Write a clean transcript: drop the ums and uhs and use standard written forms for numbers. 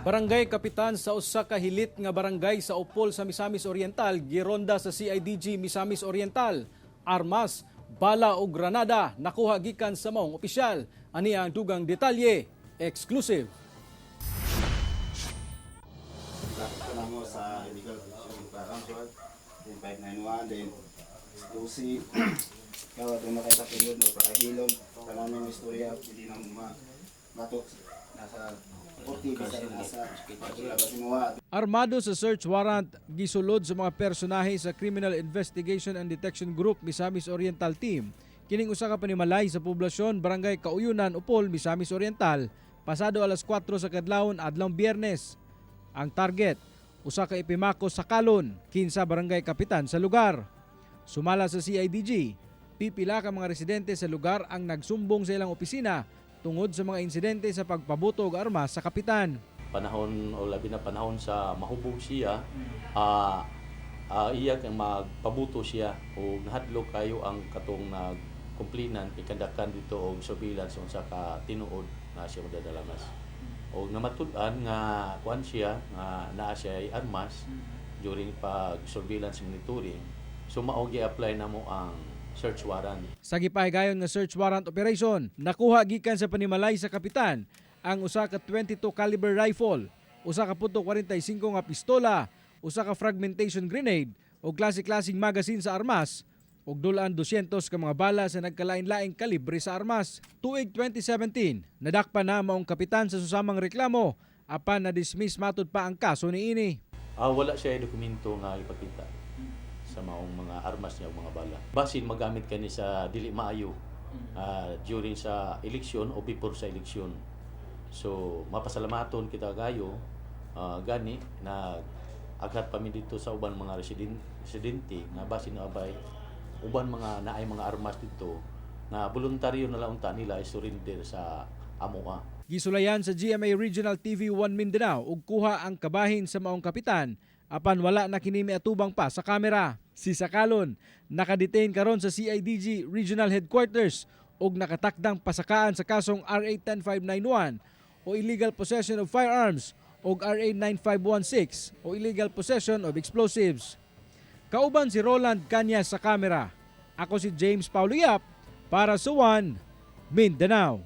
Barangay kapitan sa usa ka hilit nga barangay sa Opol sa Misamis Oriental gironda sa CIDG Misamis Oriental. Armas, bala ug granada nakuha gikan sa maong opisyal. Ani ang dugang detalye, exclusive. Lapit ko na mo sa illegal possession of firearms, right? Then 591, then explosive. Kaya doon na kayo sa period, no, pakahilom. Tanan yung istorya, hindi na batok. Nasa 40, bisa nasa labas mo. Armado sa search warrant, gisulod sa mga personahe sa Criminal Investigation and Detection Group Misamis Oriental Team kining usa ka panimalay sa poblasyon Barangay Kauyunan, Opol, Misamis Oriental, pasado alas 4 sa kadlawon adlawng Biyernes. Ang target, usa ka Epimaco Sakalon, kinsa barangay kapitan sa lugar. Sumala sa CIDG, pipila ka mga residente sa lugar ang nagsumbong sa ilang opisina tungod sa mga insidente sa pagpabuto og armas sa kapitan. Panahon o labi na panahon sa mahubog siya, iya kang magpabuto siya o nahadlok kayo ang katong nagkomplinan kay kandakan dito og surveillance unsa ka tinuod na siya madadalamas o namatud-an nga kuan siya nga naa siya ay armas during pag surveillance monitoring. So mao gi-apply namo ang search warrant. Sa gipahigayon nga search warrant operation, nakuha gikan sa panimalay sa kapitan ang usa ka 22 caliber rifle, usa ka .45 nga pistola, usa ka fragmentation grenade ug klase-klaseng magazine sa armas ug dulaan 200 ka mga bala sa nagkalain-laing kalibre sa armas. Tuig 2017, nadakpan na maong kapitan sa susamang reklamo apan na-dismiss matud pa ang kaso niini. Wala siya dokumento nga ipakita sa maong mga armas niya o mga bala. Basin magamit kani sa dili maayo during sa eleksyon o before sa eleksyon. So mapasalamaton kita kayo, gani na aghat pa mi dito sa uban mga residente nga basin abay uban mga naay mga armas dito nga voluntaryo na lang unta nila i-surrender sa amoa. Gisulayan sa GMA Regional TV 1 Mindanao ug kuha ang kabahin sa maong kapitan apan wala na kini miatubang pa sa kamera. Si Sakalon nakadetain karon sa CIDG Regional Headquarters ug nakatakdang pasakaan sa kasong RA 10591 o illegal possession of firearms ug RA 9516 o illegal possession of explosives. Kauban si Roland Canyas sa kamera. Ako si James Paulo Yap para sa One Mindanao.